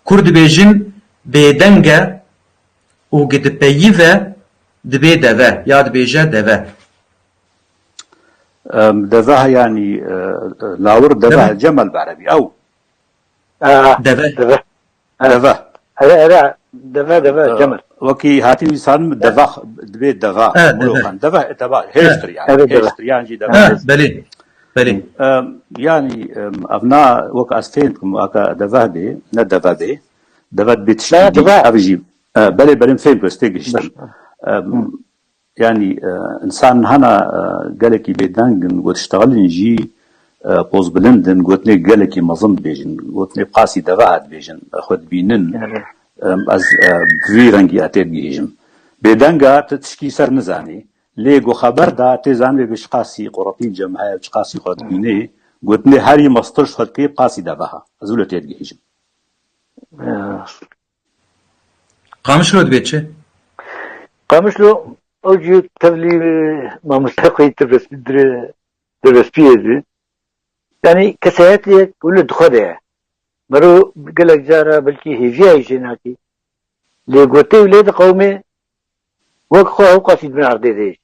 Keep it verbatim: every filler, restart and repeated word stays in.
Kur dibêjin bêdeng e û gi dipeyive dibê deve ya dibêje deve. Em, deve yani e, e, lawir deve, Deve. Cemel bi erebî ew. Ah, Deve. Deve. Deve. Hele hele deve deve Cemil. Wekî hatî nivîsandin deve dibê deve. Evet, Wilo deve. Kan deve, deve hêştir yani. Evet, deve. Hêştir yan jî deve. Ha, belê. Belê. Em, yani em, ev na wek ez fêm dikim aka deve bê, ne deve bê. Deve dibê tiştî Ne, dî, deve. Ev jî e, belê belê fêm ku ez tê gihiştim. Em, yani e, insan hana e, gelekî bêdeng in, ku diştexilin jî e, pozbilind in, gotinê gelekî mezin dibêjin, gotinê qasî deve hat dibêjin, xwe dibînin. Yani. Em, ez e, bi vî rengî ez tê digihîjim. Bêdenga tu tişkî ser nizanî. Lê ku xeber da tê zanibê bi çiqasî quretî cem heye, çiqasî xwe dibînê, gotinê herî mestir ji xwe dikê qasî deve ha. Ez wilo tê digihîjim. Ya. Qamişlo dibê çi? Qamişlo ew jî tevlî mamoste xwe derbespiyê dî. Yani kesayetê yek wilo dixwe de ye. Mero gelek cara belkî hêviya jê nakî. Lê gotê wê lê diqewimê wek xwe ew qasî dibin erdê de.